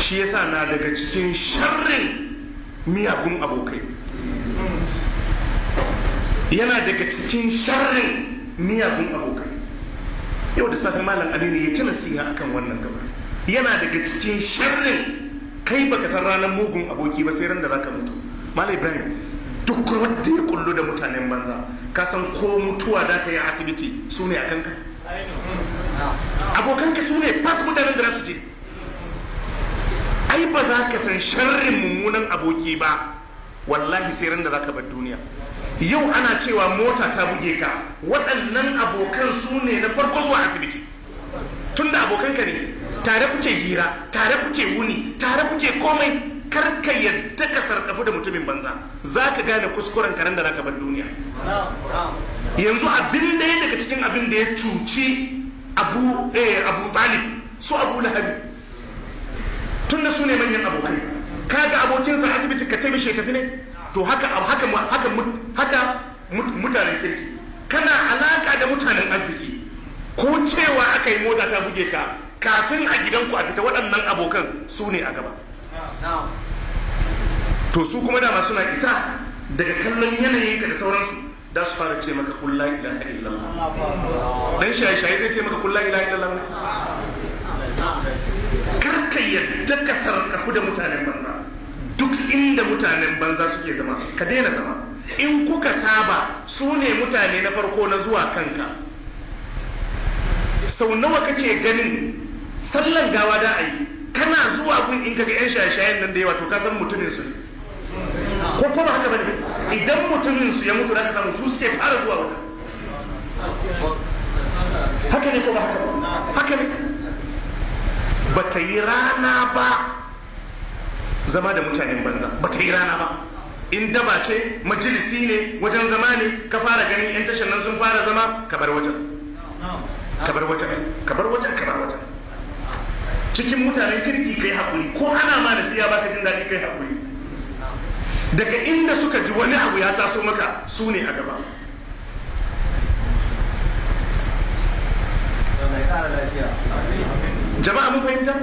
Shi yasa na daga cikin sharrin miyagun abokai, yana daga cikin sharrin miyagun abokai. Yau da safe Malam Aminu ya ci nasiha akan wannan gaba. Yana daga cikin sharrin, kai baka san ranar mugun aboki ba sai ran da zaka mutu. Malam Ibrahim, duk wanda ya kullu da mutanen banza, ka san ko mutuwa da ka yi asibiti, su ne a kanka, abokanka su ne fas mutanen da za su je. Ai ba za ka san sharrin mummunan aboki ba wallahi sai ran da za ka bar duniya. Yau ana cewa mota ta buge ka, waɗannan abokan su ne na farko zuwa asibiti, tunda abokanka ne, tare kuke hira, tare kuke wuni, tare kuke komai. Kar ka yadda ka sarkafu da mutumin banza. Za ka gane kuskuren karen da za ka bar duniya. Yanzu abin ɗaya daga cikin abin da ya cuci Abu Talib, su Abu Lahabi, tun da su ne manyan abokai, kaga abokinsa asibiti ka ce mishi ya tafi ne. To haka haka haka haka mutanen kirki, kana alaka da mutanen arziki, ko cewa aka yi mota ta buge ka, kafin a gidanku a fita, waɗannan abokan su ne a gaba. To su kuma dama suna isa daga kallon yanayinka da sauransu, da su fara ce maka "Qul la ilaha illallah". Dan shaye-shaye zai ce maka "Qul la ilaha illallah" ne? Kar ka yadda ka sarkafu da mutanen banza. Duk inda mutanen banza suke zama, ka daina zama. In kuka saba, su ne mutane na farko na zuwa kanka. Sau nawa kake ganin sallan gawa da a yi, kana zuwa gun, in kaga yan shaye-shayen nan da yawa, to ka san mutumin su ne. Ko ba haka bane? Idan mutumin su ya mutu, da ka samu su suke fara zuwa wata. Haka ne ko ba haka ba? Haka ne. Ba ta yi rana ba zama da mutanen banza, ba ta yi rana ba. In daba ce, majalisi ne, wajen zama ne, ka fara ganin yan tashan nan sun fara zama, ka bar wajen, ka bar wajen, ka bar wajen, ka bar wajen. Cikin mutanen kirki kai hakuri, ko ana ma nasiya baka jin daɗi, kai hakuri. Daga inda suka ji wani abu ya taso maka, su ne a gaba. Jama'a mun fahimta?